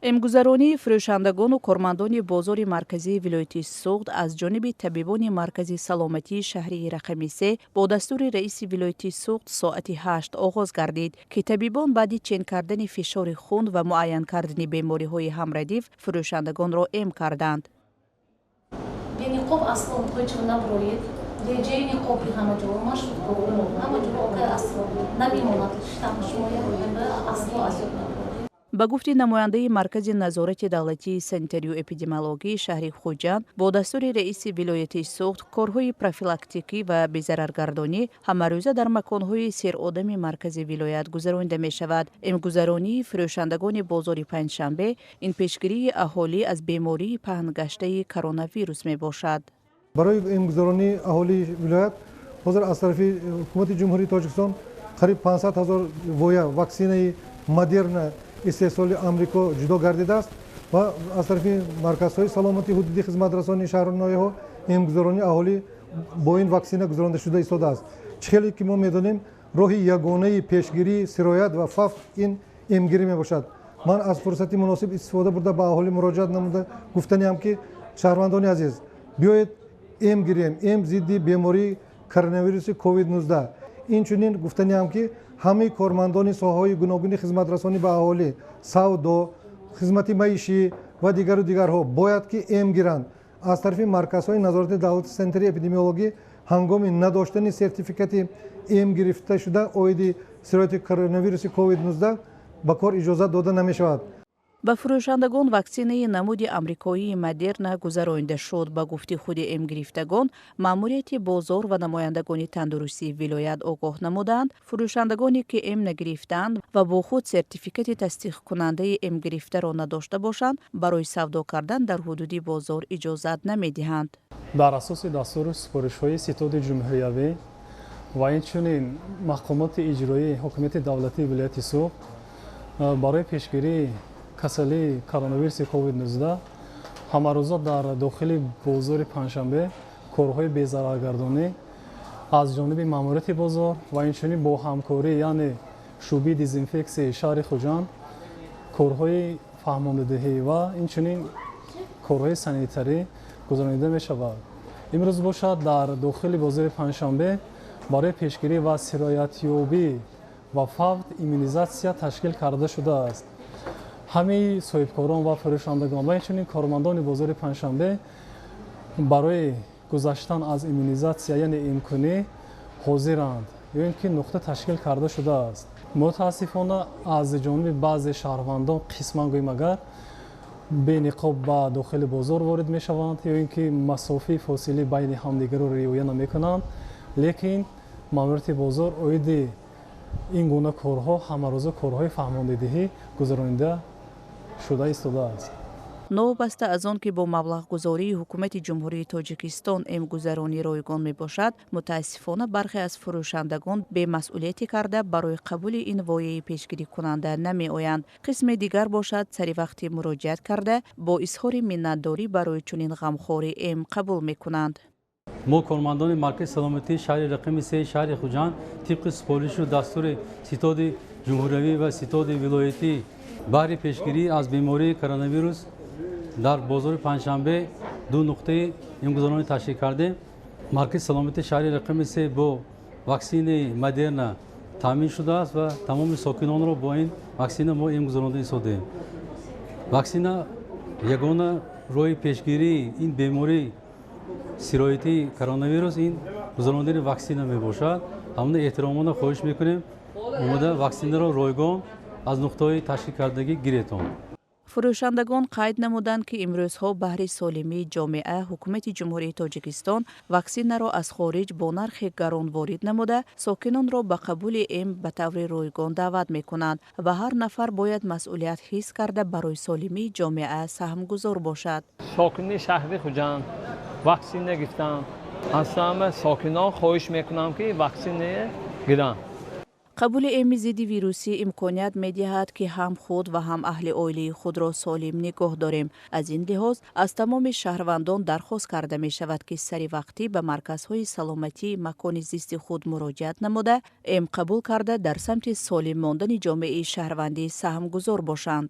Эмгузаронии фурӯшандагону кормандони бозори марказии вилояти Суғд аз ҷониби табибони маркази саломатии шаҳрии рақами 3 бо дастури раиси вилояти Суғд соати 8 оғоз гардид, ки табибон баъди чен кардани фишори хун ва муайян кардани бемориҳои ҳамрадиф фурӯшандагонро эм карданд. Бениқоб асло ҳеҷ наброед. Реҷаи ниқоби ҳама ҷо, маршрутка, ҳама ҷо асло намемонад. Шумо асло аз ёд наброед. Ба гуфти намояндаи маркази назорати давлатии санитарию эпидемиологии шаҳри Хуҷанд, бо дастури раиси вилояти Суғд корҳои профилактикӣ ва безараргардонӣ ҳамарӯза дар маконҳои серодами маркази вилоят гузаронида мешавад. Эмгузаронии фурӯшандагони бозори Панҷшанбе ин пешгирии аҳолӣ аз бемории паҳнгаштаи коронавирус мебошад. Барои эмгузаронии аҳолии вилоят ҳозир аз тарафи ҳукумати Ҷумҳурии Тоҷикистон қариб 500 ҳазор воя ваксинаи «Модерна» истеҳсоли Амрико ҷудо гардидааст ва аз тарафи марказҳои саломатии ҳудуди хизматрасонии шаҳру ноҳияҳо эмгузаронии аҳолӣ бо ин ваксина гузаронда шуда истодааст. Чӣ хеле ки мо медонем, роҳи ягонаи пешгирии сироят ва фавт ин эмгирӣ мебошад. Ман аз фурсати муносиб истифода бурда, ба аҳолӣ муроҷиат намуда гуфтаниам, ки шаҳрвандони азиз, биёед, эм гирем, эм зидди бемории коронавируси COVID-19. Инчунин гуфтаниам, ки ҳамаи кормандони соҳаҳои гуногуни хизматрасонӣ ба аҳолӣ, савдо, хизмати маишӣ ва дигару дигарҳо бояд ки эм гиранд. Аз тарафи марказҳои назорати давлати санитарии эпидемиологӣ ҳангоми надоштани сертификати эм гирифта шуда оиди сирояти коронавируси COVID-19 ба кор иҷозат дода намешавад. Ба фурӯшандагон ваксинаи намуди амрикоии «Модерна» гузаронида шуд. Ба гуфти худи эмгирифтагон, маъмурияти бозор ва намояндагони тандурустии вилоят огоҳ намуданд: фурӯшандагоне ки эм нагирифтаанд ва бо худ сертификати тасдиқкунандаи эмгирифтаро надошта бошанд, барои савдо кардан дар ҳудуди бозор иҷозат намедиҳанд. Дар асоси дастуру супоришҳои Ситоди ҷумҳуриявӣ ва инчунин мақомоти иҷроии ҳокимияти давлатии вилояти Суғд барои пешгирии касалии коронавируси COVID-19 ҳамарӯза дар дохили бозори Панҷшанбе корҳои безараргардонӣ аз ҷониби маъмурияти бозор ва инчунин бо ҳамкорӣ, яъне шӯъбаи дезинфексияи шаҳри Хуҷанд, корҳои фаҳмондадиҳӣ ва инчунин корҳои санитарӣ гузаронида мешавад. Имрӯз бошад, дар дохили бозори Панҷшанбе барои пешгирӣ ва сироятёбӣ ва фавт иммунизатсия ташкил карда шудааст. Ҳамаи соҳибкорон ва фурӯшандагон ва инчунин кормандони бозори Панҷшанбе барои гузаштан аз иммунизатсия, яъне эмкунӣ, ҳозиранд ё ин ки нуқта ташкил карда шудааст. Мутаассифона, аз ҷониби баъзе шаҳрвандон, қисман гӯем агар, бениқоб ба дохили бозор ворид мешаванд ё ин ки масофаи фосилӣ байни ҳамдигарро риоя намекунанд. Лекин маъмурияти бозор оиди ин гуна корҳо ҳамарӯза корҳои фаҳмондадиҳӣ гузаронида шуда истодааст. Новобаста аз он ки бо маблағгузории ҳукумати Ҷумҳурии Тоҷикистон эмгузаронӣ ройгон мебошад, мутаассифона, бархе аз фурӯшандагон бемасъулиятӣ карда, барои қабули ин вояи пешгирикунанда намеоянд. Қисме дигар бошад, сари вақти муроҷиат карда, бо изҳори миннатдорӣ барои чунин ғамхорӣ эм қабул мекунанд. Мо, кормандони маркази саломатии шаҳри рақами 3 шаҳри Хуҷанд, тибқи супоришу дастури Ситоди ҷумҳуриявӣ ва Ситоди вилоятӣ баҳри пешгирӣ аз бемории коронавирус дар бозори Панҷшанбе ду нуқтаи эмгузаронӣ ташкил кардем. Маркази саломатии шаҳри рақами 3 бо ваксинаи «Модерна» таъмин шудааст ва тамоми сокинонро бо ин ваксина мо эмгузаронда истодаем. Ваксина ягона роҳи пешгирии ин бемории сироятии коронавирус, ин гузарондани ваксина мебошад. Ҳамона эҳтиромона хоҳиш мекунем, омода ваксинаро ройгон аз нуқтаҳои ташкилкардагӣ гиретон. Фурӯшандагон қайд намуданд, ки имрӯзҳо баҳри солимии ҷомеа ҳукумати Ҷумҳурии Тоҷикистон ваксинаро аз хориҷ бо нархи гарон ворид намуда, сокинонро ба қабули эм ба таври ройгон даъват мекунанд ва ҳар нафар бояд масъулият ҳис карда, барои солимии ҷомеа саҳмгузор бошад. Сокини шаҳри Хуҷанд ваксина гирифтам. Аз ҳама сокинон хоҳиш мекунам, ки ваксина гиранд. Қабули эми зидди вирусӣ имконият медиҳад, ки ҳам худ ва ҳам аҳли оилаи худро солим нигоҳ дорем. Аз ин лиҳоз аз тамоми шаҳрвандон дархост карда мешавад, ки сари вақтӣ ба марказҳои саломатии макони зисти худ муроҷиат намуда, эм қабул карда, дар самти солим мондани ҷомеаи шаҳрвандӣ саҳмгузор бошанд.